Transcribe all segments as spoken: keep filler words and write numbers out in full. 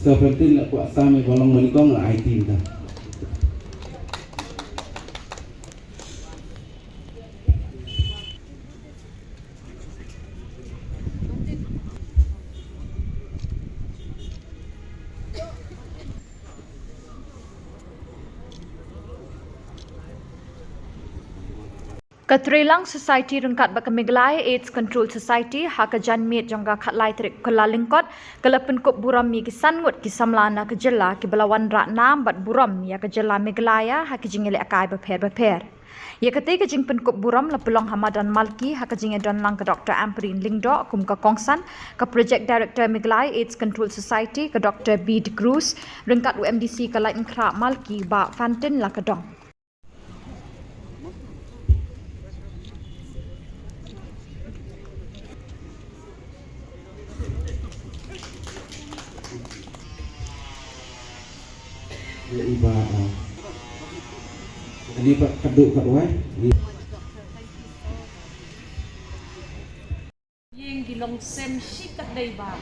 Seventeen la kwah sam ïa ba long manyngkong la ai team ta. Ka Trei Lang Society ryngkat bad ka Meghalaya AIDS Control Society ha ka janmiet jong ka khatlai tarik Kyllalyngkot ka la pynkup burom ïa ki san ngut ki samla na ka jylla kiba la wanrah nam bad burom ïa ka jylla Meghalaya ha ki jingïalehkai bapher bapher. Ïa katei ka jingpynkup burom la pynlong ha madan Malki ha ka jingïadonlang ka Doctor Ampareen Lyngdoh kum ka kongsan, ka Project Director Meghalaya AIDS Control Society ka Doctor B D'Cruz ryngkat u MDC ka Laitumkhrah Malki Bah Fantin Lakadong. Ïa iba, ah, ani ba khadduh khadwai. Ïing ki long sem shi katdei ba.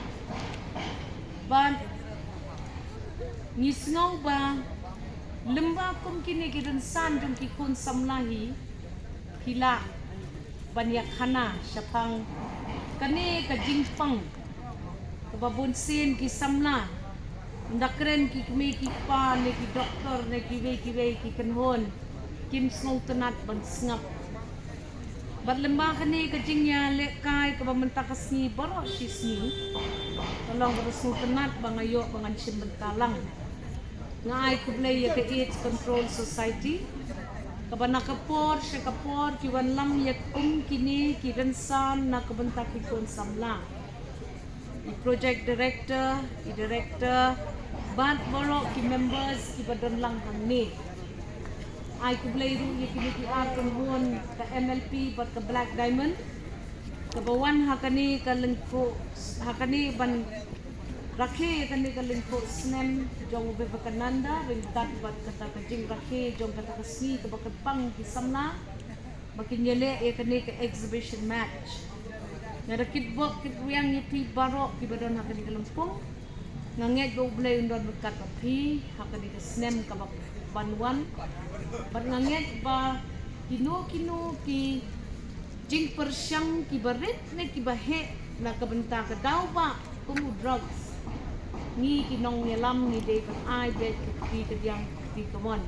Bad ngi sngew ba lymba kum kine ki rynsan jong ki khun samla hi ki lah ban ïakhana shaphang kane ka jingpang kaba bun sien ki samla ynda kren ki kmie ki kpa ne ki doktor ne kiwei kiwei ki kynhun kim sngewtynnat ban sngap. Bad lymba kane ka jingïalehkai kaba mynta ka sngi baroh shi sngi ka long kaba sngewtynnat ba nga ïoh ba ngan shim bynta lang. Nga ai khublei ïa ka AIDS Control Society kaba na ka por sha ka por ki wanlam ïa kum kine ki rynsan na ka bynta ki khun samla. I project director, i director bad baroh ki members kiba don lang hangne. Ai khublei ruh ïa kine ki ar kynhun ka MLP bad ka Black Diamond kaba wan ha kane ka lyngkhuh, ha kane ban rakhe ïa kane ka lyngkhuh snem jong u Vivekananda ryngkat bad kata ka jingrakhe jong kata ka sngi kaba kyrpang ki samla ba kin ïaleh ïa kane ka exhibition match. Nga da kitbok kitrwiang ïa phi baroh kiba don ha kane ka lympung. Nga ngeit ba U Blei un don ryngkat bad phi ha kane ka snem kaba ban wan. Bad nga ngeit ba kino kino ki jingpyrshang kiba rit ne kiba heh na ka bynta ka daw ba kum u drugs, ngi ki nongïalam ngi dei ban ai beit ka kti ka diang ka kti ka mon.